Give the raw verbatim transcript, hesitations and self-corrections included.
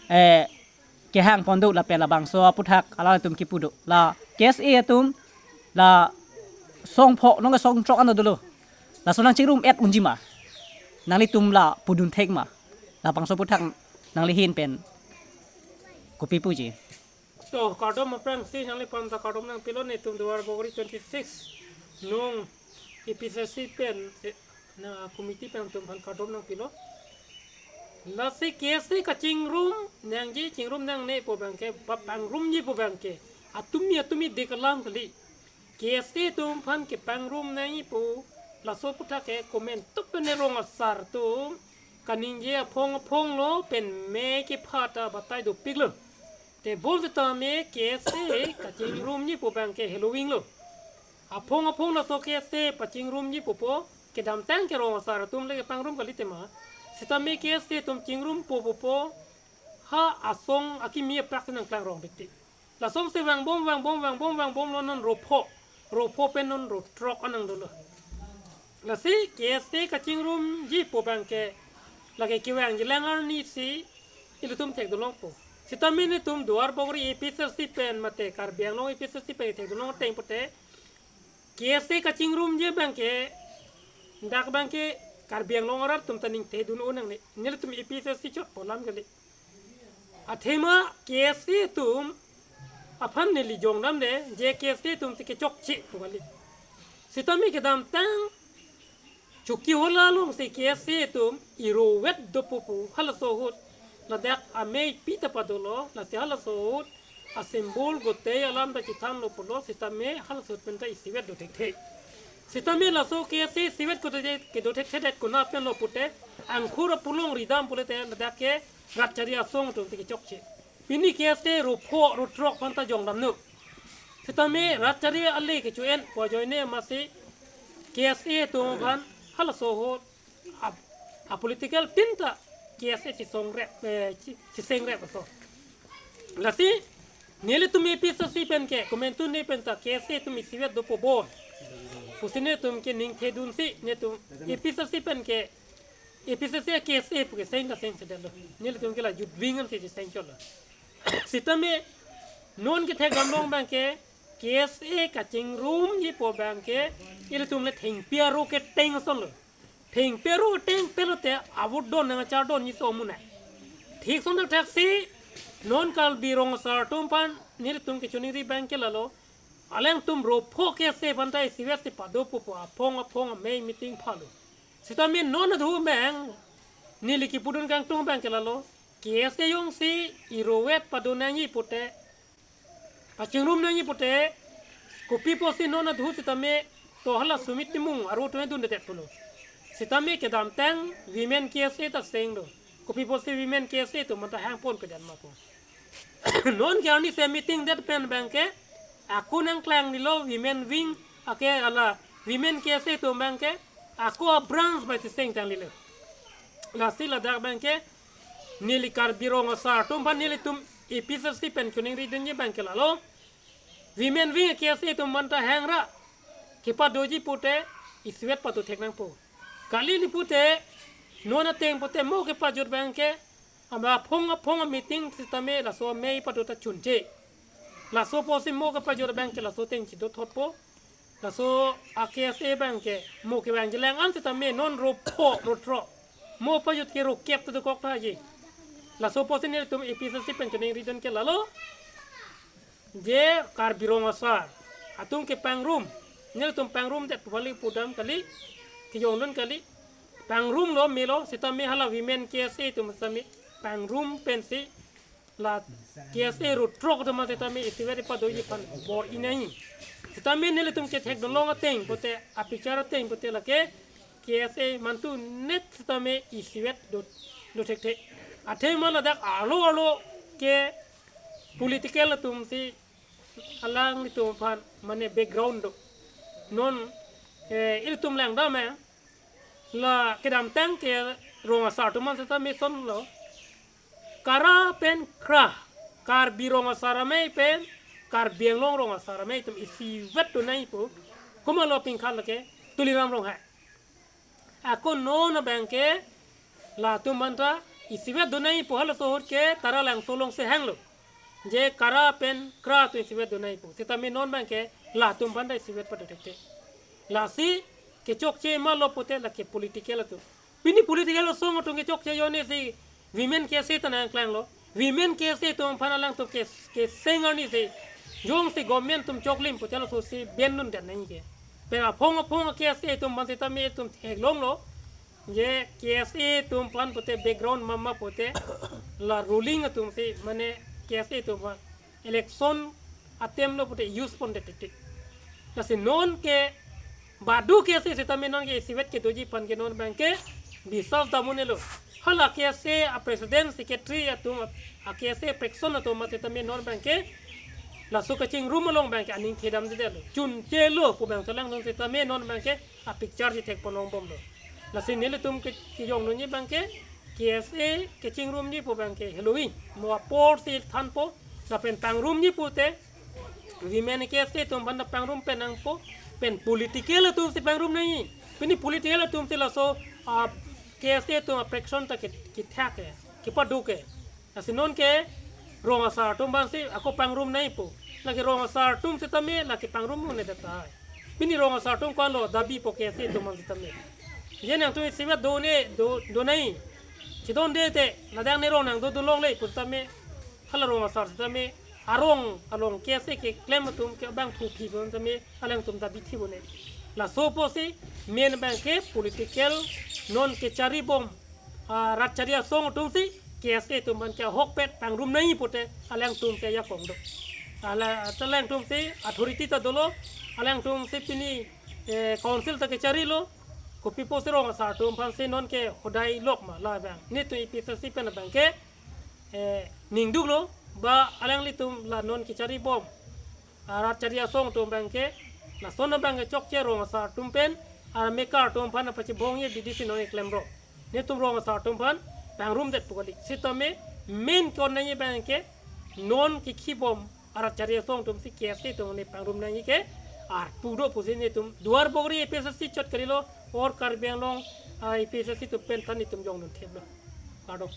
eh, kehang pon do lapen labangso aputhak alanglitum kipu do. La K S A atum la song pho nong song throk an dolo. Laso nangchingrum et unji ma? Nanglitum la pudun thek ma? Labangso aputhak nangli ahin pen kopi puji? To, kardom aphrangsi nangliphan ta kardom nangpilo, netum Duar Bagori twenty six nung A P C C pen, eh, na committee pen atum aphan kardom nangpilo. Lasi K S A kachingrum nangji, chingrum nangne pu abangke, papangrumji pu abangke, atumi atumi adik alam kali. K S A atum aphan kepangrum nangji pu laso aputhak ke komantu pen ne rong asar atum kaningje aphong aphong lo pen me kepha ta batai dopiklo. Tebon setame K S A kachingrumji pu abangke heloving lo. Aphong aphong laso K S A pachingrumji pupo, kedamtang ke rong asar atum le kepangrum kali tema. Setame K S A atum chingrumpo pupo, ha asong akimi aprak nangklangrong bete. Lason si vangbom, vangbom, vangbom, vangbom lo, non ro pho. Ro pho pen non ro throk an nang dolo. Lasi K S A kachingrumji pu abangke lake kevangjilang arni si ilitum thekdunlongpo. Setame netum Duar Bagori A P C C pen mate Karbi Anglong A P C C pen thekdunlong ateng pute K S A kachingrumji abangke, dak abangke Karbi Anglong arat atum ta ningthedun-o nangne, nelitum A P C C chotpo alam kali. Athema K S A atum aphan neli jongdamde, je K S A atum si kechokche pu kali. Setame kedamtang Chokihola alongsi K S A atum irovet dopo pu halaso ahut ladak amei pi ta padolo, lasi halaso ahut asymbol gotei alam ta chethanlo pulo, setame halaso ahut pen ta isivet do thekthe. Setame laso K S A isivet kedo thekthe, kedo thekthe det konat pen lo pute, Angkhur apulong ridam pulote ladak ke rat chari asong atum te kechokche. Pini K S A ro pho ro throk aphan ta jongdamnon. Setame rat chari ale kecho-en pu ajoine masi K S A atum aphan halaso ahut a, a political tin ta K S A chesong rep, eh, che-, cheseng rep aso. Lasi nelitum A P C C pen ke komantu ne pen ta K S A atum isivet dopo bon pusi netum ke ningthedunsi netum A P C C pen ke A P C C K S A pu ke seng ta sengsedetlo. Nelitum ke la youth wing ansi cheseng chotlo. Setame non kethekdamlong abangke K S A kachingrumji pu abangke ilitum le thengpi aro keteng asonlo. Thengpi aro keteng pulote avote don nangchardonji so amonit. Thik ason thakthaksi non Karbi rong asar atum aphan nelitum kechoningri abangke lalo. Alangtum ro pho K S A aphan ta isivet si padopo pu aphong aphong amei meeting phalo. Setame non adhu abang neli kipudun kangtung abangke lalo. K S A jongsi irovet pado nangji pute, pachingrum nangji pute, kopi pusi non adhu setame to hala Sumit Timung aro atum dundedet pulo. Setame kedamtang women K S A ta seng do. Kopi pusi women K S A atum aphan ta hangponpedet ma pu. Non ke arni si meeting det pen abangke, ako nangklanglelo women wing ake hala women K S A atum abangke, ako a branch bai chesengtanglelo. Lasi ladak abangke, neli Karbi rong asar atum aphan nelitum A P C C pen choningridunji abangke lalo. Women wing K S A atum aphan ta hangra kepadoji pute isivet pado thek nangpo. Kali ni pute non ateng pute mo kepajut abangke ama aphong aphong meeting setame laso amei pado ta chunche. Laso pusi mo kepajut abangke laso ateng chidothotpo. Laso a K S A abangke mo kevangjilang an setame non ro pho ro throk. Mo pajut ke ro kep ta dokok thaji. Laso pusi nelitum A P C C pen choningridun ke lalo. Je Karbi rong asar atum kepangrum, nelitum pangrumdet pu kali, pudam kali, kejongdun kali. Pangrumlo melo setame hala women K S A atum setame pangrum pensi la K S A ro throk atum setame isivet padoji aphan bor-i nangji. Setame nelitum kethekdunlong ateng pute, apichar ateng pute lake K S A mantu net setame isivet do, do thekthe. Athema ladak arlo arlo ke political atum si alanglitum aphan mane background do. Non, eh, ilitum langdam, eh, la kedamtang ke rong asar atum aphan setame sonlo. Kara pen kra, Karbi rong asar amei pen Karbi Anglong rong asar amei atum isivet do nangji pu. Komatlo pingkan lake Tuliram Ronghang. Ako non abangke latum aphan ta Isivet donangji pu halaso ahut ke Taralangso alongsi hanglo. Je KARA pen KRA atum isivet donangji pu. Sitame non abangke latum aphan ta isivet pado thekthe. Lasi kechokche ma lo pute lake political atum. Pini political asong atum kechokche jongsi women KSA ta nangklanglo. Women KSA atum aphan alangtum ke, keseng arnisi jongsi government atum choklim pute lasosi ben dundet nangji ke. Pen aphong aphong KSA atum aphan sitame itum theklonglo. Je KSA atum aphan pute background mama pute la ruling atumsi mane KSA atum aphan election attempt lo pute use pondet titik. Lasi non ke badu KSA sitame non ke isivet kedoji aphan ke non abangke biswas dam un-elo. Hala KSA a president, secretary atum, a KSA fraction atum sitame non abangke laso kachingrum along abangke aning thedamdedetlo. Chunchelo pu abang salang non sitame non abangke a picture si thekpon longbomlo. Lasi nelitum ke, kejongdunji abangke KSA kachingrumji pu abangke heloving. Mo apor si thanpo, lapen pangrumji pute women KSA atum aphan ta pangrum pen nangpo, pen political atumsi pangrum nangji. Pini political atumsi laso, ah, KSA atum a fraction ta ke, kethak ke, kepaduk ke. Lasi non ke rong asar atum aphansi ako pangrum nangji pu. Lake rong asar atum sitame lake pangrum un-edet tahai. Pini rong asar atum ko-anlo dabi po KSA atum aphan sitame. Je nangtum isivet done, do, donangji. Chedonde te, ladak ne rong nangdodun longle pu sitame. Hala rong asar sitame arong along KSA keklem atum ke abang thuphi pu sitame alangtum dabi thi un-e. Laso apotsi main abangke political non kecharibom, ah, rat chari asong atumsi KSA atum aphan ke ahokpet pangrum nangji pute alangtum ke ajakong do. Ala, alangtumsi authority ta dolo, alangtumsi pini, eh, council ta kecharilo, kopi pusi rong asar atum aphansi non ke hodai lok ma la abang. Netum APHLC pen abangke, eh, ningduklo, ba alanglitum la non kecharibom, ah, rat chari asong atum abangke, lason abangke chokche rong asar atum pen, ah, mekar atum aphan pachibongji abidisi non keklemlo. Netum rong asar atum aphan pangrumdet pu kali. Sitame main kon nangji abangke non kekhibom arat chari asong atumsi KSA atum ne pangrum nangji ke arpu do pusi netum Duarbagori APHLC chot kalilo, or Karbi Anglong, ah, APHLC atum pen ta netum jongdun theplo. Kardom.